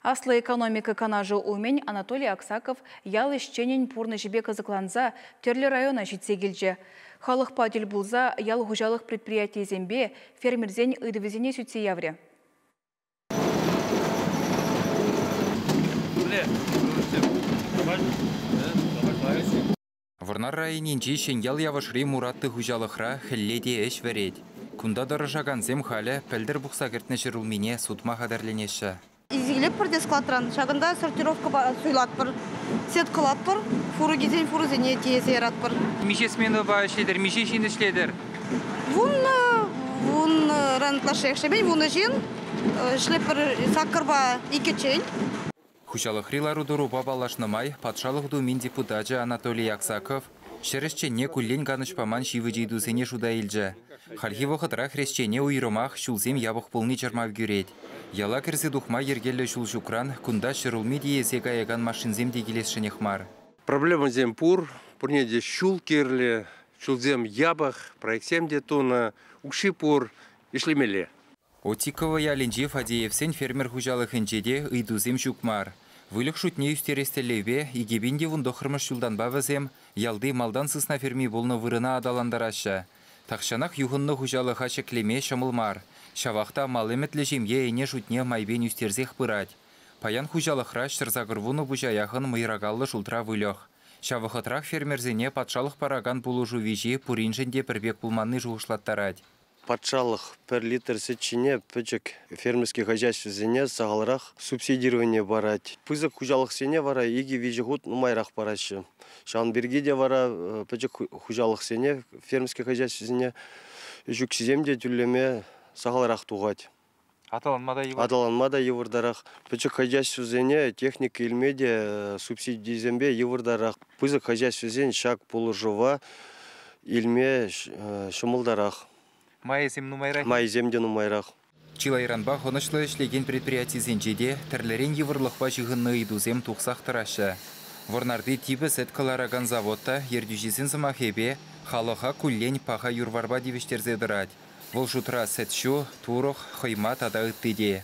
Аслӑ экономика канашӗ умӗн Анатолий Аксаков ял ӗҫченӗн пурнӑҫӗпе кӑсӑкланса тӗрлӗ района ҫитсе килчӗ. Халӑхпа тӗл пулса ял хуҫалӑх предприятийӗсемпе фермерсен ыйтӑвӗсене сӳтсе яврӗ. Вӑрнар районӗнчи Ҫӗньял Явӑшри Муратты хуҫалӑхра хӗлле те ӗҫ вӗрет. Кунта тӑрӑшакансем халӗ пӗлтӗр пухса кӗртнӗ ҫӗрулмине сутма хатӗрленеҫҫӗ. Илсе те складран. Ҫакӑнта сортировкӑпа суйлатпӑр, сеткӑлатпӑр, фура килсен фурӑсене тиесе яратпӑр. Миҫе сменӑпа ӗҫлетӗр, миҫе ҫын ӗҫлетӗр? Вуннӑ, вуннӑран ытлашши ӗҫлемен, 10 ҫын. Ӗҫлетпӗр 8-па 2-ччен. Хуҫалӑхри лару-тӑрупа паллашнӑ май Патшалӑх Думин депутачӗ Анатолий Аксаков ҫӗр ӗҫченне куллен канӑҫ паман ҫивӗч ыйтусене шута илчӗ. Хальхи вӑхӑтра хресчене уйрӑмах ҫулсем япӑх пулни чӑрмав кӳрет. Яла кӗрсе тухма йӗркеллӗ ҫул ҫукран кунта ҫӗрулми тиесе каякан машинсем те килесшӗнех мар. Проблемӑсем пур, пурне те ҫул кирлӗ, ҫулсем япӑх, проектсем те тунӑ, укҫи пур, ӗҫлемелле. Отиккӑвӑ ялӗнчи Фадеевсен фермер хуҫалӑхӗнче те ыйтусем ҫук мар. Выльӑх шутне ӳстерес тӗллевпе 2019-мӗш ҫултанпа вӗсем ялти малтан сысна ферми пулнӑ вырӑна аталантараҫҫӗ. Тахҫанах юхӑннӑ хуҫалӑха ҫӗклеме ҫӑмӑл мар. Ҫавах та мал ӗмӗтлӗ ҫемье ӗне шутне майпен ӳстерсех пырать. Паян хуҫалӑхра 180 пуҫа яхӑн мӑйракаллӑ шултра выльӑх. Ҫав вӑхӑтрах фермерсене патшалӑх паракан пулӑшу виҫи пуриншӗн те пӗр пек пулманни шухӑшлаттарать. Патшалӑх пӗр литр сӗт ҫине пӗчӗк фермерский хозяйствӑсене сахалрах субсидировани парать. Пысӑк хуҫалӑхсене вара 2-3 хут нумайрах параҫҫӗ. Ҫавӑн пирки те вара пӗчӗк хуҫалӑхсене, фермерский хозяйствӑсене ӗҫ укҫисем те тӳлеме сахалрах тухать. Аталанма та йывӑр. Аталанма та йывӑртарах. Пӗчӗк хозяйствӑсене техника илме те субсидисемпе йывӑртарах. Пысӑк хозяйствӑсен ҫак пулӑшӑва илме ҫӑмӑлтарах. Майӗсем нумайрах. Майӗсем те нумайрах. Чылайранпа ӑнӑҫлӑ ӗҫлекен предприятисенче те тӗрлӗрен йывӑрлӑхпа ҫыхӑннӑ ыйтусем тухсах тӑраҫҫӗ. Вӑрнарти типӗ сӗт кӑларакан завод та ертӳҫисен сӑмахӗпе халӑха куллен паха юр-варпа тивӗҫтерсе тӑрать. Вӑл шутра сӗт-ҫу, турӑх, хӑйма тата ытти те.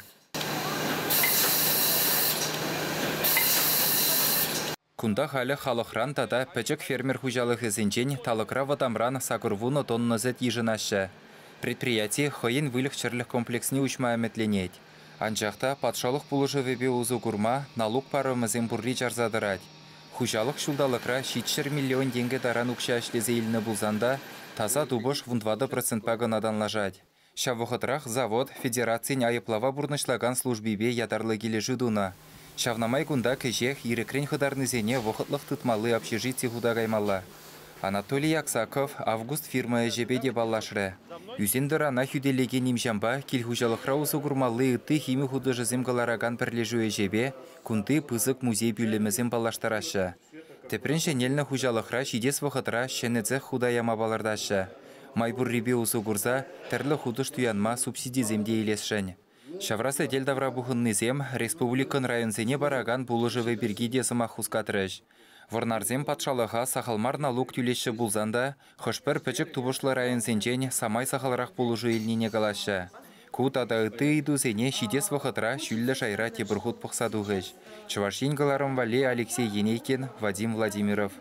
Кунта халӗ халӑхран тата пӗчӗк фермер хуҫалӑхӗсенчен талӑкра вӑтамран 80 тонна сӗт йышӑнаҫҫӗ. Предприяти хӑйӗн выльӑх-чӗрлӗх комплексне уҫма ӗмӗтленет. Анчах та патшалӑх пулӑшӑвӗпе усӑ курма налук парӑмӗсем пурри чарса тӑрать. Хуҫалӑх ҫулталӑкра 700 миллион тенкӗ таран укҫа ӗҫлесе илнӗ пулсан та таса тупӑш 14%-па кӑна танлашать. Ҫав вӑхӑтрах завод федерацин айӑплава пурнӑҫлакан службипе ятарлӑ килӗшӳ тунӑ. Ҫавна май кунта кӗҫех ирӗкрен хӑтарнисене вӑхӑтлӑх тытмалли общежити хута каймалла. Анатолий Аксаков Август фирма ӗҫӗпе те паллашрӗ. Ӳсен-тӑрана хӳтӗлекен им-ҫампа кил хуҫалӑхра усӑ курмалли ытти хими хутӑшӗсем кӑларакан пӗрлешӳ ӗҫӗпе кунти пысӑк музей пӳлӗмӗсем паллаштараҫҫӗ. Тӗпрен ҫӗнелнӗ хуҫалӑхра ҫитес вӑхӑтра ҫӗнӗ цех хута яма палӑртаҫҫӗ. Май пуррипе усӑ курса тӗрлӗ хутӑш туянма субсидисем те илесшӗн. Ҫавра сӗтел тавра пухӑннисем республикӑн районсене паракан пулӑшӑвӗ пирки те сӑмах хускатрӗҫ. Вӑрнарсем патшалӑха сахал мар налук тӳлеҫҫӗ пулсан та хӑш-пӗр пӗчӗк тупӑшлӑ районсенчен самай сахалрах пулӑшу илнине калаҫҫӗ. Ку тата ытти ыйтусене ҫитес вӑхӑтра ҫӳллӗ шайра тепӗр хут пӑхса тухӗҫ. Чӑваш Ен кӑларӑм валли Алексей Енейкин, Вадим Владимиров.